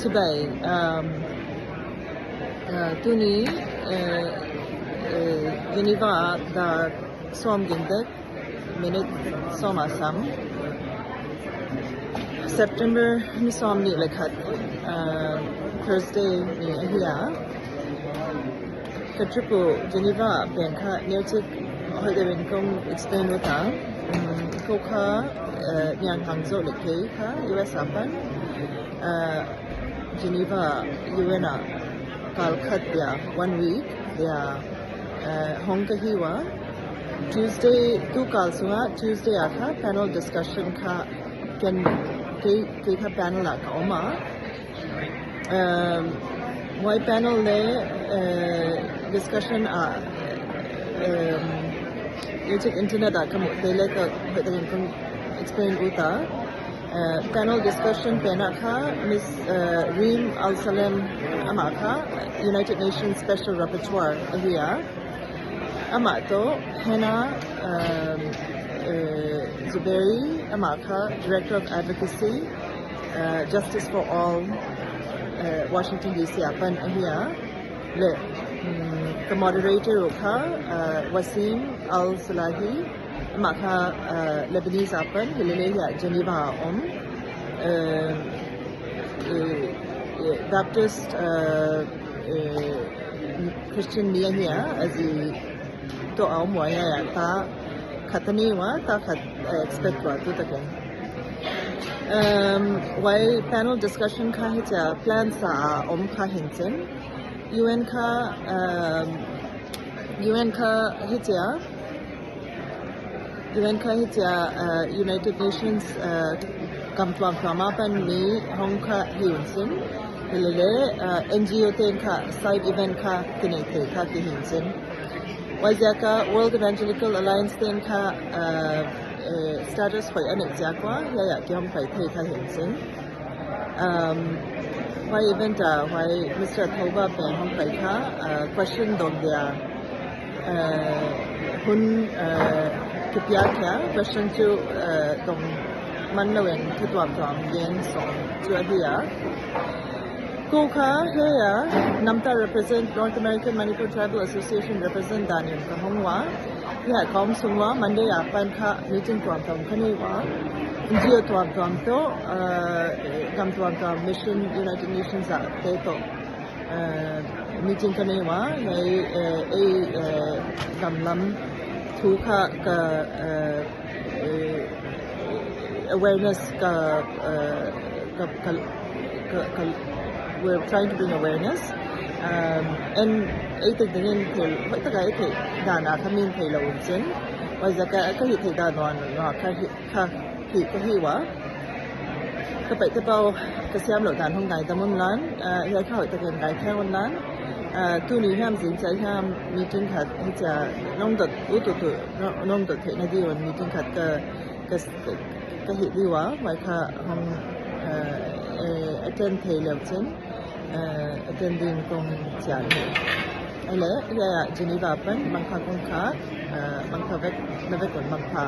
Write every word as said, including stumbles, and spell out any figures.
Today, um, uh, tuni, uh, uh, Geneva, the som gindek, minute som asam. September ni som ni le khat, uh, Thursday ni ahi a. Ka trip u Geneva pen kha neochik hoideuh in kong explain u ta. Um, ko kha, uh, Niang Hangzo le kei kha U S a pan. Uh, Geneva U N a kal khat dia, one week dia, uh, hong kahi uva. Tuesday, tu kal sunga, Tuesday a kha panel discussion kha ken kei, kei kha panel a ka om a. Um, huai panel le, uh, discussion a, um, YouTube internet a ka mu thei le ka, ka, ka explain u ta. Uh, panel discussion pen a kha Miss, uh, Reem Al Salem, ama kha United Nations Special Rapporteur ahi a. Ama toh Hannah, um, uh, Zubeiri, ama kha Director of Advocacy, uh, Justice for All, uh, Washington D C a pan ahi a. Le, um, ka moderator u kha, uh, Wasim Al Salahi, ama kha, uh, Lebanese a pan, hilele hia Geneva a om. Uh, uh, uh, Baptist, uh, uh, Christian mi ahi a, aji toh a um uva, hia ta khat a nei uva, ta khat, uh, expect uva tu takin. Um, huai panel discussion kha hichia plan sa a om kha hin chin. U N kha, um, U N kha hichia, U N kha hichia, uh, United Nations, uh, gam tuamtuam a pan mi hong kha hi un chin. Hilele, uh, N G O ten kha side event kha kinei thei kha ki hin chin. Huaiziak a World Evangelical Alliance ten kha, uh, uh, status hoih a neih ziak uva, hiai a kihong pai thei kha hin chin. Um, huai event a, huai Mister Thoba pen hong pai kha, uh, question dong dia, uh, hun, uh, kipia kia, question chu, uh, dong man lou in kituamtuam yen song chu ahi a. Ko kha hia, namta represent, North American Manipur Tribal Association represent dan in ka hong uva. Hia ka om sung uva, Monday a pan kha meeting tuamtuam ka nei uva. N G O tuamtuam toh, uh, gam tuamtuam mission United Nations a te toh, uh, meeting ka nei uva. Hei, uh, ei, uh, gam lam thu kha ka, uh, uh, awareness ka, uh, ka, ka, ka, ka, we're trying to bring awareness. Um, and ei te dingin thil, hoih taka ei thei dan a kha min thei lou un chin. Huaiziak a ka hih thei dan uva, no, ka hih, ka hih, ka hih uva. Ka pai te pau, ka siam lou dan hong ngaidam un lan, uh, hia kha hoih takin ngai thei un lan. Uh, tuni hiam zingchai hiam meeting khat, hichia nong dot u tu tu, nong, nong dot theihna diuvin meeting khat ka, ka, ka, ka hih diu a, huai kha hong, uh, eh, attend thei leu chin, uh, attend ding kong chian hi. Ahile, hia Geneva pan, mangpha kong kha, uh, mangpha vek, na vek un mangpha.